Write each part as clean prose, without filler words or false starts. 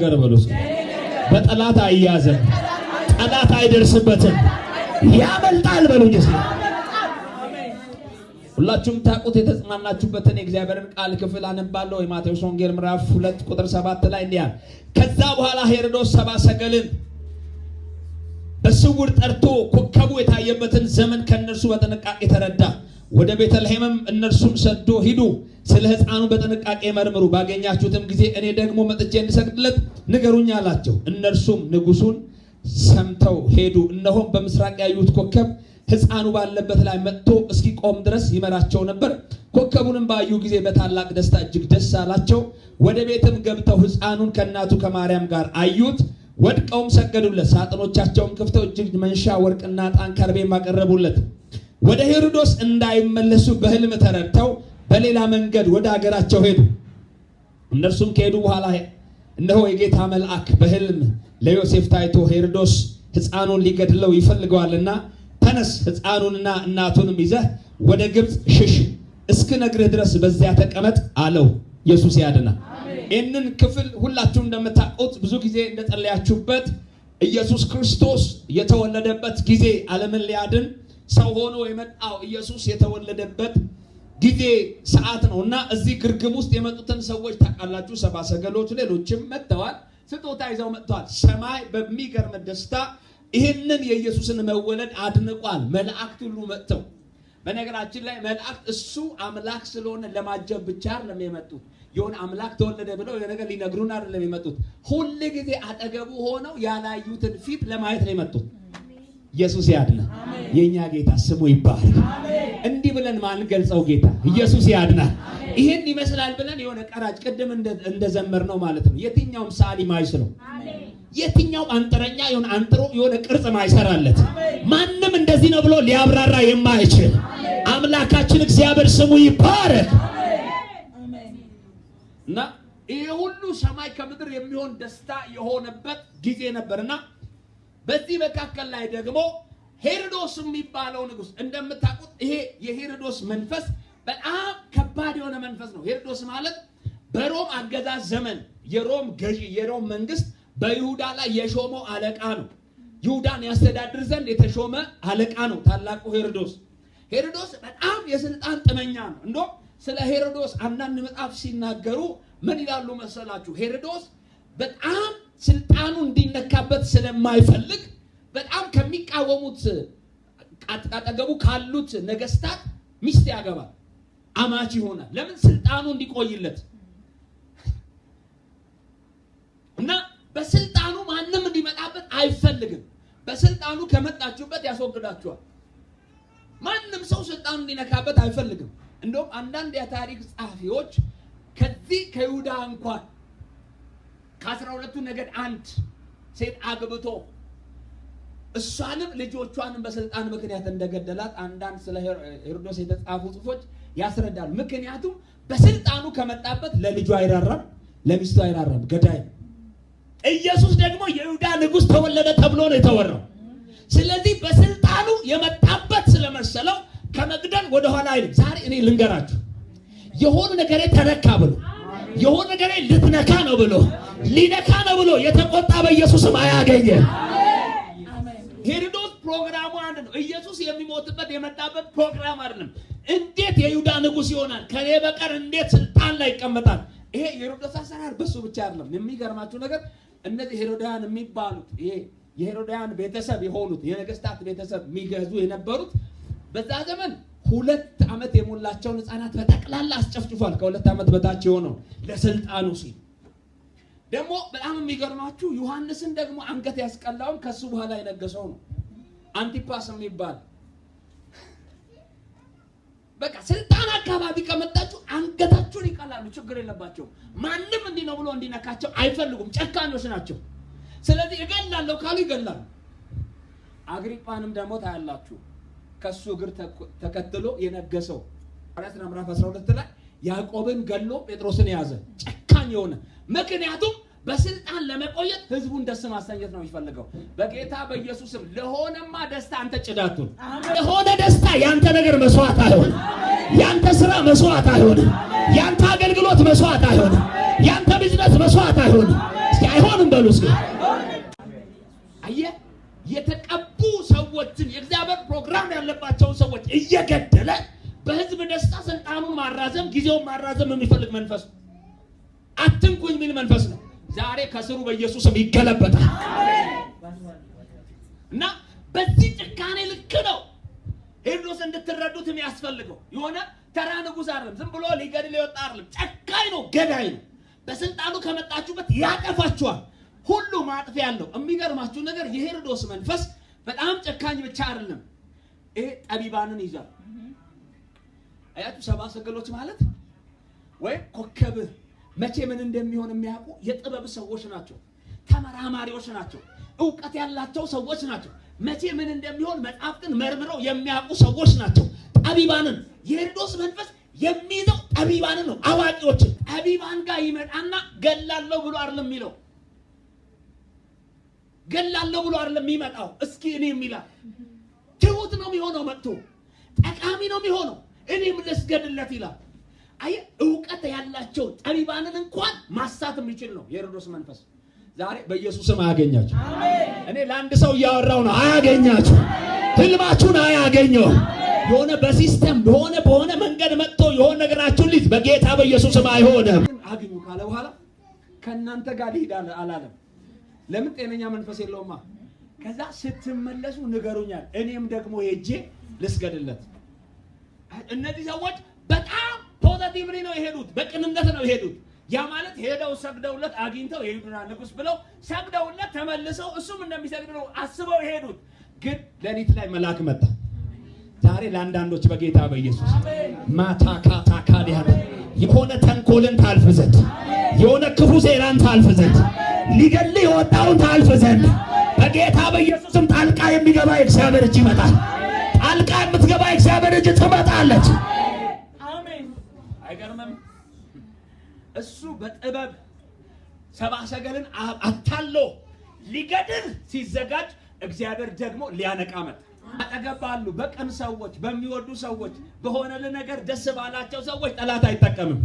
ነገር በሉ እስኪ። በጠላት አይያዝም፣ ጠላት አይደርስበትም፣ ያመልጣል በሉኝ እስኪ። ሁላችሁም ታውቁት የተጽናናችሁበትን የእግዚአብሔርን ቃል ክፍል አነባለሁ። የማቴዎስ ወንጌል ምዕራፍ 2 ቁጥር 7 ላይ እንዲህ አለ። ከዛ በኋላ ሄሮድስ ሰብአ ሰገልን በስውር ጠርቶ ኮከቡ የታየበትን ዘመን ከእነርሱ በጥንቃቄ ተረዳ። ወደ ቤተልሔምም እነርሱን ሰዶ ሂዱ፣ ስለ ሕፃኑ በጥንቃቄ መርምሩ፣ ባገኛችሁትም ጊዜ እኔ ደግሞ መጥቼ እንድሰግድለት ንገሩኝ አላቸው። እነርሱም ንጉሱን ሰምተው ሄዱ። እነሆም በምስራቅ ያዩት ኮከብ ሕፃኑ ባለበት ላይ መጥቶ እስኪቆም ድረስ ይመራቸው ነበር። ኮከቡንም ባዩ ጊዜ በታላቅ ደስታ እጅግ ደስ አላቸው። ወደ ቤትም ገብተው ሕፃኑን ከእናቱ ከማርያም ጋር አዩት። ወድቀውም ሰገዱለት። ሳጥኖቻቸውን ከፍተው እጅግ መንሻ ወርቅና ዕጣን ከርቤም አቀረቡለት። ወደ ሄሮድስ እንዳይመለሱ በሕልም ተረድተው በሌላ መንገድ ወደ አገራቸው ሄዱ። እነርሱም ከሄዱ በኋላ እነሆ የጌታ መልአክ በሕልም ለዮሴፍ ታይቶ ሄሮድስ ሕፃኑን ሊገድለው ይፈልገዋልና ተነስ፣ ሕፃኑንና እናቱንም ይዘህ ወደ ግብፅ ሽሽ፣ እስክነግርህ ድረስ በዚያ ተቀመጥ አለው። ኢየሱስ ያድናል። ይህንን ክፍል ሁላችሁም እንደምታውቁት ብዙ ጊዜ እንደጸለያችሁበት ኢየሱስ ክርስቶስ የተወለደበት ጊዜ ዓለምን ሊያድን ሰው ሆኖ የመጣው ኢየሱስ የተወለደበት ጊዜ ሰዓት ነው እና እዚህ ግርግም ውስጥ የመጡትን ሰዎች ታውቃላችሁ። ሰብአ ሰገሎች፣ ሌሎችም መጥተዋል። ስጦታ ይዘው መጥተዋል። ሰማይ በሚገርም ደስታ ይህንን የኢየሱስን መወለድ አድንቋል። መላእክት ሁሉ መጥተው፣ በነገራችን ላይ መላእክት እሱ አምላክ ስለሆነ ለማጀብ ብቻ አይደለም የመጡት። የሆነ አምላክ ተወለደ ብለው የሆነ ነገር ሊነግሩን አይደለም የመጡት። ሁል ጊዜ አጠገቡ ሆነው ያላዩትን ፊት ለማየት ነው የመጡት። ኢየሱስ ያድናል። የኛ ጌታ ስሙ ይባረክ። እንዲህ ብለን ማንገልጸው ጌታ ኢየሱስ ያድናል። ይህን ይመስላል ብለን የሆነ ቀራጭ ቅድም እንደዘመር ነው ማለት ነው። የትኛውም ሰዓሊ ማይስለው፣ የትኛውም አንጥረኛ የሆነ አንጥሮ የሆነ ቅርጽ ማይሰራለት፣ ማንም እንደዚህ ነው ብሎ ሊያብራራ የማይችል አምላካችን እግዚአብሔር ስሙ ይባረክ። እና ይሄ ሁሉ ሰማይ ከምድር የሚሆን ደስታ የሆነበት ጊዜ ነበርና በዚህ መካከል ላይ ደግሞ ሄሮድስ የሚባለው ንጉስ፣ እንደምታውቁት ይሄ የሄሮድስ መንፈስ በጣም ከባድ የሆነ መንፈስ ነው። ሄሮድስ ማለት በሮም አገዛዝ ዘመን የሮም ገዢ፣ የሮም መንግስት በይሁዳ ላይ የሾመው አለቃ ነው። ይሁዳን ያስተዳድር ዘንድ የተሾመ አለቃ ነው ታላቁ ሄሮድስ። ሄሮድስ በጣም የስልጣን ጥመኛ ነው። እንደውም ስለ ሄሮድስ አንዳንድ መጽሐፍ ሲናገሩ ምን ይላሉ መሰላችሁ? ሄሮድስ በጣም ስልጣኑ እንዲነካበት ስለማይፈልግ በጣም ከሚቃወሙት አጠገቡ ካሉት ነገስታት ሚስት ያገባል፣ አማች ይሆናል። ለምን? ስልጣኑ እንዲቆይለት እና በስልጣኑ ማንም እንዲመጣበት አይፈልግም። በስልጣኑ ከመጣችሁበት ያስወግዳችኋል። ማንም ሰው ስልጣኑ እንዲነካበት አይፈልግም። እንደውም አንዳንድ የታሪክ ጸሐፊዎች ከዚህ ከይሁዳ እንኳን ከ12ቱ ነገድ አንድ ሴት አግብቶ እሷንም ልጆቿንም በስልጣን ምክንያት እንደገደላት አንዳንድ ስለ ሄሮድስ የተጻፉ ጽሑፎች ያስረዳሉ። ምክንያቱም በስልጣኑ ከመጣበት ለልጁ አይራራም፣ ለሚስቱ አይራራም፣ ገዳይ። ኢየሱስ ደግሞ የይሁዳ ንጉሥ ተወለደ ተብሎ ነው የተወራው። ስለዚህ በስልጣኑ የመጣበት ስለመሰለው ከመግደል ወደኋላ አይልም። ዛሬ እኔ ልንገራችሁ፣ የሆነ ነገሬ ተነካ ብሎ፣ የሆነ ነገሬ ልትነካ ነው ብሎ፣ ሊነካ ነው ብሎ የተቆጣ በኢየሱስም አያገኘም። ሄሮድስ ፕሮግራሙ አንድ ነው። ኢየሱስ የሚሞትበት የመጣበት ፕሮግራም አይደለም። እንዴት የይሁዳ ንጉሥ ይሆናል? ከኔ በቀር እንዴት ስልጣን ላይ ይቀመጣል? ይሄ የሄሮድስ አሰራር በሱ ብቻ አይደለም። የሚገርማችሁ ነገር እነዚህ ሄሮዳውያን የሚባሉት፣ ይሄ የሄሮዳውያን ቤተሰብ የሆኑት፣ የነገስታት ቤተሰብ የሚገዙ የነበሩት በዛ ዘመን 2 ዓመት የሞላቸውን ህፃናት በጠቅላላ አስጨፍጭፏል። ከ2 ዓመት በታች የሆነው ለስልጣኑ ሲል። ደግሞ በጣም የሚገርማችሁ ዮሐንስን ደግሞ አንገት ያስቀላውን ከሱ በኋላ የነገሰው ነው፣ አንቲፓስ የሚባል። በቃ ስልጣን አካባቢ ከመጣችሁ አንገታችሁን ይቀላሉ። ችግር የለባቸውም። ማንም እንዲህ ነው ብሎ እንዲነካቸው አይፈልጉም። ጨካኞች ናቸው። ስለዚህ እገላለሁ ካሉ ይገላሉ። አግሪጳንም ደግሞ ታያላችሁ። ከሱ እግር ተከትሎ የነገሰው ሐዋርያት ሥራ ምዕራፍ 12 ላይ ያዕቆብን ገሎ ጴጥሮስን የያዘ ጨካኝ የሆነ፣ ምክንያቱም በስልጣን ለመቆየት ህዝቡን ደስ ማሰኘት ነው የሚፈልገው። በጌታ በኢየሱስም ለሆነማ ደስታ አንተ ጭዳቱን ለሆነ ደስታ ያንተ ነገር መስዋዕት አይሆንም። ያንተ ስራ መስዋዕት አይሆንም። ያንተ አገልግሎት መስዋዕት አይሆንም። ያንተ ቢዝነስ መስዋዕት አይሆንም። እስኪ አይሆንም። በሉ እስኪ። አየህ፣ የተቀቡ ሰዎችን የእግዚአብሔር ፕሮግራም ያለባቸውን ሰዎች እየገደለ በህዝብ ደስታ ስልጣኑን ማራዘም ጊዜውን ማራዘም የሚፈልግ መንፈስ ነው። አትንኩኝ የሚል መንፈስ ነው። ዛሬ ከስሩ በኢየሱስም ይገለበጣል። እና በዚህ ጭካኔ ልክ ነው ሄሮድስ እንድትረዱት የሚያስፈልገው። የሆነ ተራ ንጉሥ አይደለም። ዝም ብሎ ሊገድል የወጣ አይደለም። ጨካኝ ነው፣ ገዳይ ነው። በስልጣኑ ከመጣችሁበት ያጠፋችኋል። ሁሉ ማጥፊያ ያለው። የሚገርማችሁ ነገር የሄሮድስ መንፈስ በጣም ጨካኝ ብቻ አይደለም። ይሄ ጠቢባንን ይዟል። አያችሁ፣ ሰብአ ሰገሎች ማለት ወይም ኮከብ መቼ ምን እንደሚሆን የሚያውቁ የጥበብ ሰዎች ናቸው። ተመራማሪዎች ናቸው። እውቀት ያላቸው ሰዎች ናቸው። መቼ ምን እንደሚሆን መጽሐፍትን መርምረው የሚያውቁ ሰዎች ናቸው። ጠቢባንን የሄሮድስ መንፈስ የሚይዘው ጠቢባንን ነው፣ አዋቂዎችን። ጠቢባን ጋር ይመጣና ገላለሁ ብሎ አይደለም የሚለው፣ ገላለሁ ብሎ አይደለም የሚመጣው። እስኪ እኔ የሚላል ትሁት ነው የሚሆነው፣ መጥቶ ጠቃሚ ነው የሚሆነው። እኔም ልስገድለት ይላል። አየህ፣ እውቀት ያላቸው ጠቢባንን እንኳን ማሳት የሚችል ነው የሄሮድስ መንፈስ። ዛሬ በኢየሱስም አያገኛችሁ። እኔ ለአንድ ሰው እያወራው ነው። አያገኛችሁ፣ ህልማችሁን አያገኘው። የሆነ በ system በሆነ በሆነ መንገድ መጥቶ የሆነ ነገራችሁን ሊይዝ በጌታ በኢየሱስም አይሆንም። አግኙ ካለ በኋላ ከእናንተ ጋር ልሂድ አላለም። ለምን? ጤነኛ መንፈስ የለውማ። ከዛ ስትመለሱ ንገሩኛል፣ እኔም ደግሞ ሄጄ ልስገድለት። እነዚህ ሰዎች በጣም positively ነው የሄዱት፣ በቅንነት ነው የሄዱት። ያ ማለት ሄደው ሰግደውለት አግኝተው የይሁዳ ንጉሥ ብለው ሰግደውለት ተመልሰው እሱም እንደሚሰግድ ነው አስበው የሄዱት። ግን ሌሊት ላይ መልአክ መጣ። ዛሬ ለአንዳንዶች በጌታ በኢየሱስ ማታካታካዲያ የሆነ ተንኮልን ታልፍ ዘንድ፣ የሆነ ክፉ ሴራን ታልፍ ዘንድ፣ ሊገልህ የወጣውን ታልፍ ዘንድ በጌታ በኢየሱስም ጣልቃ የሚገባ የእግዚአብሔር እጅ ይመጣል። ጣልቃ የምትገባ የእግዚአብሔር እጅ ትመጣለች። አሜን። አይገርምም? እሱ በጥበብ ሰብአ ሰገልን አታሎ ሊገድል ሲዘጋጅ እግዚአብሔር ደግሞ ሊያነቃ መጣ። አጠገብ ባሉ በቅን ሰዎች፣ በሚወዱ ሰዎች፣ በሆነልህ ነገር ደስ ባላቸው ሰዎች ጠላት አይጠቀምም።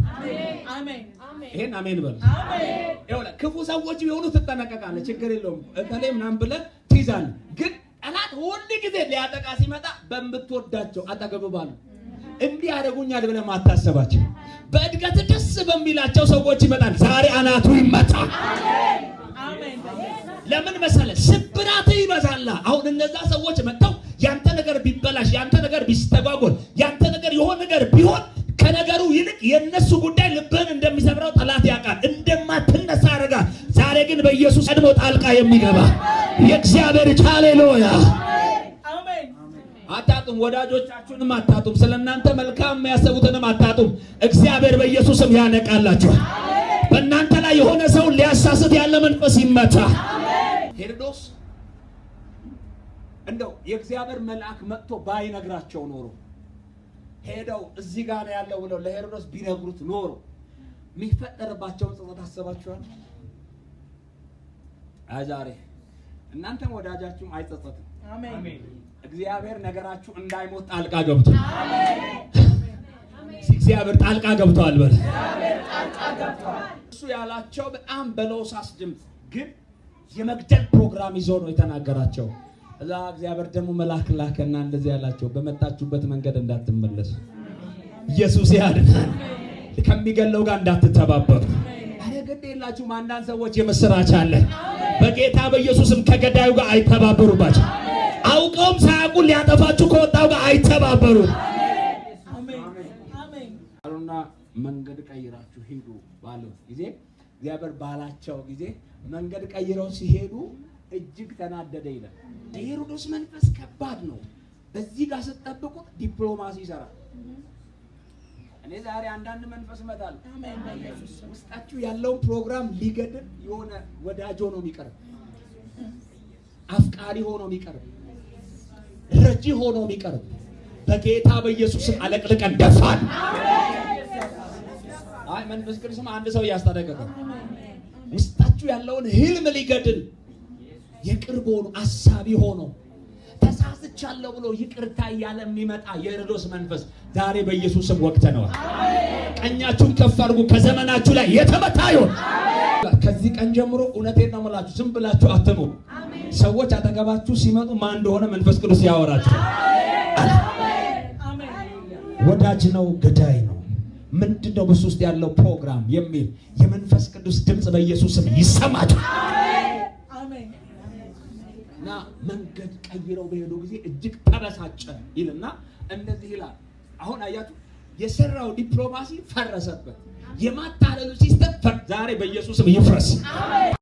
አሜን። ይሄን አሜን በሉ። አሜን። ይኸውልህ ክፉ ሰዎች ቢሆኑ ትጠነቀቃለህ፣ ችግር የለውም እከሌ ምናምን ብለህ ትይዛለህ። ግን ጠላት ሁል ጊዜ ሊያጠቃ ሲመጣ በምትወዳቸው አጠገብ ባሉ እንዲህ ያደርጉኛል ብለህ ማታሰባቸው በእድገት ደስ በሚላቸው ሰዎች ይመጣል። ዛሬ አናቱ ይመጣ። አሜን። ለምን መሰለህ? ስብራት ይበዛላ። አሁን እነዛ ሰዎች መጥተው ያንተ ነገር ቢበላሽ፣ ያንተ ነገር ቢስተጓጎል፣ ያንተ ነገር የሆነ ነገር ቢሆን ከነገሩ ይልቅ የነሱ ጉዳይ ልብህን እንደሚሰብረው ጠላት ያውቃል፣ እንደማትነሳ ያደርጋል። ዛሬ ግን በኢየሱስ ቀድሞ ጣልቃ የሚገባ የእግዚአብሔር እጅ ሃሌሉያ። አሜን። አታጡም፣ ወዳጆቻችሁንም አታጡም፣ ስለ እናንተ መልካም የሚያስቡትንም አታጡም። እግዚአብሔር በኢየሱስም ያነቃላችኋል። በእናንተ ላይ የሆነ ሰውን ሊያሳስት ያለ መንፈስ ይመታ። ሄሮድስ እንደው የእግዚአብሔር መልአክ መጥቶ ባይነግራቸው ኖሮ ሄደው እዚህ ጋር ነው ያለው ብለው ለሄሮድስ ቢነግሩት ኖሮ የሚፈጠርባቸውን ጸጸት አስባችኋል? አይ ዛሬ እናንተም ወዳጃችሁም አይጸጸትም። አሜን። እግዚአብሔር ነገራችሁ እንዳይሞት ጣልቃ ገብቷል። እግዚአብሔር ጣልቃ ገብቷል በል። እሱ ያላቸው በጣም በለሆሳስ ድምፅ ግን የመግደል ፕሮግራም ይዞ ነው የተናገራቸው። እዛ እግዚአብሔር ደግሞ መልአክ ላከና እንደዚህ ያላቸው በመጣችሁበት መንገድ እንዳትመለሱ፣ ኢየሱስ ያድናል። ከሚገለው ጋር እንዳትተባበሩ። አረ ግድ የላችሁም። አንዳንድ ሰዎች የምስራች አለ። በጌታ በኢየሱስም ከገዳዩ ጋር አይተባበሩባቸው። አውቀውም ሳያውቁ ሊያጠፋችሁ ከወጣው ጋር አይተባበሩም። አሜን። አሜን። አሉና መንገድ ቀይራችሁ ሂዱ ባለው ጊዜ እግዚአብሔር ባላቸው ጊዜ መንገድ ቀይረው ሲሄዱ እጅግ ተናደደ ይላል። የሄሮድስ መንፈስ ከባድ ነው። በዚህ ጋር ስትጠብቁት ዲፕሎማሲ ይሰራል። እኔ ዛሬ አንዳንድ መንፈስ እመታለሁ። አሜን። በኢየሱስ ስም። ውስጣችሁ ያለውን ፕሮግራም ሊገድል የሆነ ወዳጅ ሆኖ የሚቀርብ፣ አፍቃሪ ሆኖ የሚቀርብ፣ ረጂ ሆኖ የሚቀርብ በጌታ በኢየሱስም አለቅልቀን ደፋን። አይ መንፈስ ቅዱስም አንድ ሰው እያስጠነቀቀ ውስጣችሁ ያለውን ህልም ሊገድል የቅርብ ሆኖ አሳቢ ሆኖ ተሳስቻለሁ ብሎ ይቅርታ እያለ የሚመጣ የሄሮድስ መንፈስ ዛሬ በኢየሱስም ወቅተነዋል። ቀኛችሁን ከፍ አድርጉ። ከዘመናችሁ ላይ የተመታ ይሁን። ከዚህ ቀን ጀምሮ እውነቴን ነው የምላችሁ፣ ዝም ብላችሁ አትኑሩ። ሰዎች አጠገባችሁ ሲመጡ ማን እንደሆነ መንፈስ ቅዱስ ያወራችሁ። አሜን። ወዳጅ ነው ገዳይ ነው ምንድን ነው በሱ ውስጥ ያለው ፕሮግራም የሚል የመንፈስ ቅዱስ ድምፅ በኢየሱስ ስም ይሰማችሁ። አሜን። እና መንገድ ቀይረው በሄዱ ጊዜ እጅግ ተበሳጨ ይልና እንደዚህ ይላል። አሁን አያችሁ የሰራው ዲፕሎማሲ ፈረሰበት። የማታለሉ system ዛሬ በኢየሱስ ስም ይፍረስ። አሜን።